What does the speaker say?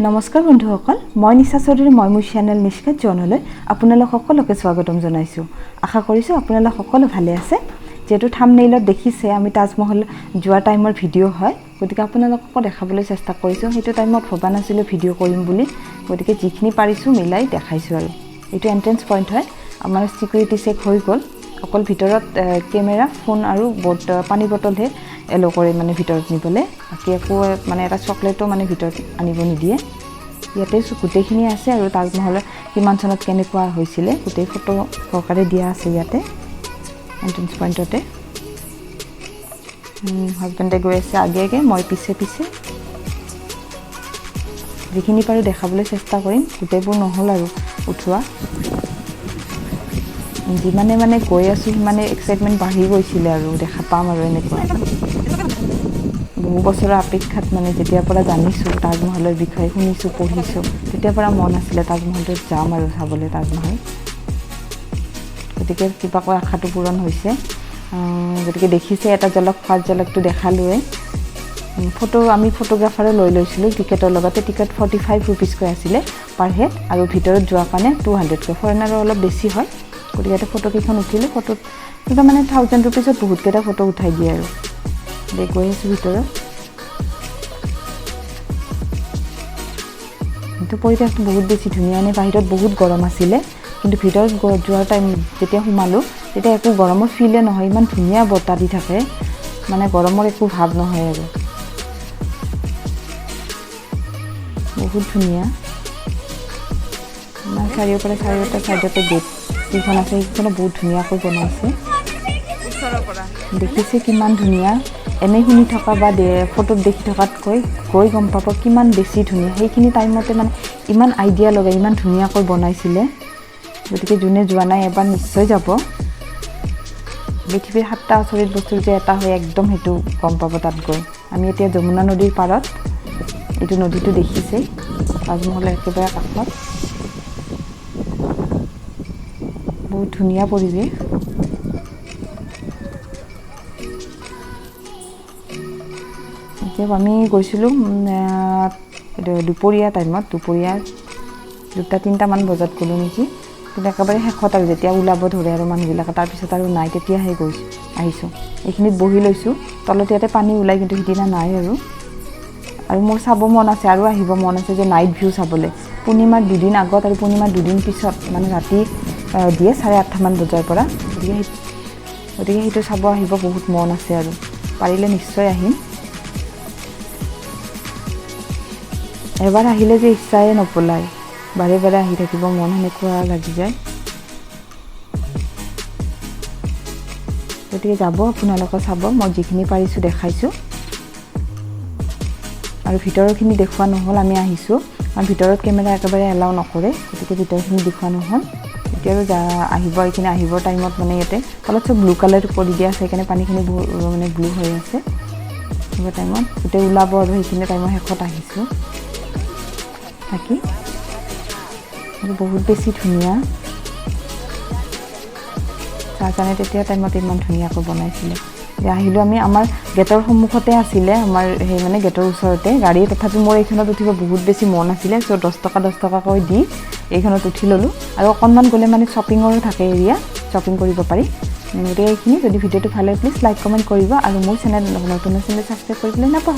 নমস্কাৰ বন্ধুসকল, মই নিশা চৌধুৰী। মই মোৰ চেনেল নিষ্কা জনলৈ আপোনালোক সকলোকে স্বাগতম জনাইছোঁ। আশা কৰিছোঁ আপোনালোক সকলো ভালে আছে। যিহেতু থাম্বনেইলত দেখিছে আমি তাজমহল যোৱা টাইমৰ ভিডিঅ' হয়, গতিকে আপোনালোককো দেখাবলৈ চেষ্টা কৰিছোঁ। সেইটো টাইমত ভবা নাছিলোঁ ভিডিঅ' কৰিম বুলি, গতিকে যিখিনি পাৰিছোঁ মিলাই দেখাইছোঁ। আৰু এইটো এণ্ট্ৰেঞ্চ পইণ্ট হয়। আমাৰ ছিকিউৰিটি চেক হৈ গ'ল। অকল ভিতৰত কেমেৰা, ফোন আৰু পানী বটলহে এল' কৰে মানে ভিতৰত নিবলৈ, বাকী একো মানে এটা চকলেটো মানে ভিতৰত আনিব নিদিয়ে। ইয়াতে গোটেইখিনি আছে আৰু তাজমহলৰ কিমান চনত কেনেকুৱা হৈছিলে গোটেই ফটো সহকাৰে দিয়া আছে ইয়াতে এণ্ট্ৰেঞ্চ পইণ্টতে। হাজবেণ্ডে গৈ আছে আগে আগে, মই পিছে পিছে। যিখিনি পাৰোঁ দেখাবলৈ চেষ্টা কৰিম, গোটেইবোৰ নহ'ল আৰু উঠোৱা। যিমানে মানে গৈ আছোঁ সিমানে এক্সাইটমেণ্ট বাঢ়ি গৈছিলে আৰু দেখা পাম আৰু এনেকুৱা। বহু বছৰৰ অপেক্ষাত মানে যেতিয়াৰ পৰা জানিছোঁ তাজমহলৰ বিষয়ে, শুনিছোঁ, পঢ়িছোঁ, তেতিয়াৰ পৰা মন আছিলে তাজমহলটোত যাম আৰু চাবলৈ তাজমহল। গতিকে কিবাকৈ আশাটো পূৰণ হৈছে। গতিকে দেখিছে এটা ঝলক, ফাৰ্ষ্ট ঝলকটো দেখালোৱে। ফটো আমি ফটোগ্ৰাফাৰো লৈ লৈছিলোঁ টিকেটৰ লগতে। টিকেট 45 ৰুপিজকৈ আছিলে পাৰ হেড, আৰু ভিতৰত যোৱাৰ কাৰণে 200কৈ। ফৰেনাৰৰ অলপ বেছি হয়। গতিকে ইয়াতে ফটোকেইখন উঠিলোঁ। ফটোত কিবা মানে 1000 ৰুপিজত বহুতকেইটা ফটো উঠাই দিয়ে আৰু। গৈ আছোঁ ভিতৰত। কিন্তু পৰিৱেশটো বহুত বেছি ধুনীয়া। এনেই বাহিৰত বহুত গৰম আছিলে, কিন্তু ভিতৰত যোৱাৰ টাইম যেতিয়া সোমালোঁ তেতিয়া একো গৰমৰ ফিলে নহয়, ইমান ধুনীয়া বতাহ দি থাকে, মানে গৰমৰ একো ভাৱ নহয় আৰু। বহুত ধুনীয়া। আমাৰ চাৰিওফালে চাৰিওটা ছাইডতে গেট যিখন আছে সেইখনো বহুত ধুনীয়াকৈ বনাইছে। দেখিছে কিমান ধুনীয়া। এনেই শুনি থকা বা ফটোত দেখি থকাতকৈ গৈ গম পাব কিমান বেছি ধুনীয়া। সেইখিনি টাইমতে মানে ইমান আইডিয়া লগাই ইমান ধুনীয়াকৈ বনাইছিলে। গতিকে যোনে যোৱা নাই এবাৰ নিশ্চয় যাব। পৃথিৱীৰ 7টা আচৰিত বস্তুৰ যে এটা হয় একদম সেইটো গম পাব তাত গৈ। আমি এতিয়া যমুনা নদীৰ পাৰত, এইটো নদীটো দেখিছে তাজমহলৰ একেবাৰে কাষত। বহুত ধুনীয়া পৰিৱেশ। এতিয়া আমি গৈছিলোঁ দুপৰীয়া টাইমত, দুপৰীয়া 2-3টামান বজাত গ'লোঁ নেকি। কিন্তু একেবাৰে শেষত আৰু যেতিয়া ওলাব ধৰে আৰু মানুহবিলাকে, তাৰপিছত আৰু নাই, তেতিয়াহে গৈছোঁ আহিছোঁ। এইখিনিত বহি লৈছোঁ, তলত ইয়াতে পানী ওলাই, কিন্তু সিদিনা নাই আৰু। আৰু মোৰ চাব মন আছে আৰু আহিব মন আছে যে নাইট ভিউ চাবলৈ। পূৰ্ণিমাৰ দুদিন আগত আৰু পূৰ্ণিমাৰ দুদিন পিছত মানে ৰাতি দিয়ে 8:30মান বজাৰ পৰা। গতিকে সেইটো চাব আহিব বহুত মন আছে আৰু, পাৰিলে নিশ্চয় আহিম। এবাৰ আহিলে যে ইচ্ছাই নপলায়, বাৰে বাৰে আহি থাকিব মন, সেনেকুৱা লাগি যায়। গতিকে যাব আপোনালোকে চাব, মই যিখিনি পাৰিছোঁ দেখাইছোঁ। আৰু ভিতৰৰখিনি দেখুওৱা নহ'ল, আমি আহিছোঁ কাৰণ ভিতৰত কেমেৰা একেবাৰে এলাউ নকৰে, গতিকে ভিতৰখিনি দেখুওৱা নহ'ল। এতিয়া আৰু আহিব এইখিনি আহিবৰ টাইমত মানে ইয়াতে তলত চব ব্লু কালাৰ কৰি দিয়া আছে, সেইকাৰণে পানীখিনি বহুত মানে ব্লু হৈ আছে। আহিব টাইমত গোটেই ওলাব আৰু সেইখিনি টাইমৰ শেষত আহিছোঁ। বাকী বহুত বেছি ধুনীয়া। চাহজাহানে তেতিয়া টাইমত ইমান ধুনীয়াকৈ বনাইছিলে। আহিলোঁ আমি, আমাৰ গেটৰ সন্মুখতে আছিলে, আমাৰ সেই মানে গেটৰ ওচৰতে গাড়ী। তথাপি মোৰ এইখনত উঠিব বহুত বেছি মন আছিলে, চ' 10 টকা 10 টকাকৈ দি এইখনত উঠি ল'লোঁ। আৰু অকণমান গ'লে মানে শ্বপিঙৰো থাকে এৰিয়া, শ্বপিং কৰিব পাৰি। গতিকে এইখিনি, যদি ভিডিঅ'টো ভাল লাগে প্লিজ লাইক কমেণ্ট কৰিব আৰু মোৰ চেনেল নতুন চেনেল ছাবস্ক্ৰাইব কৰিবলৈ নাপাহৰিব।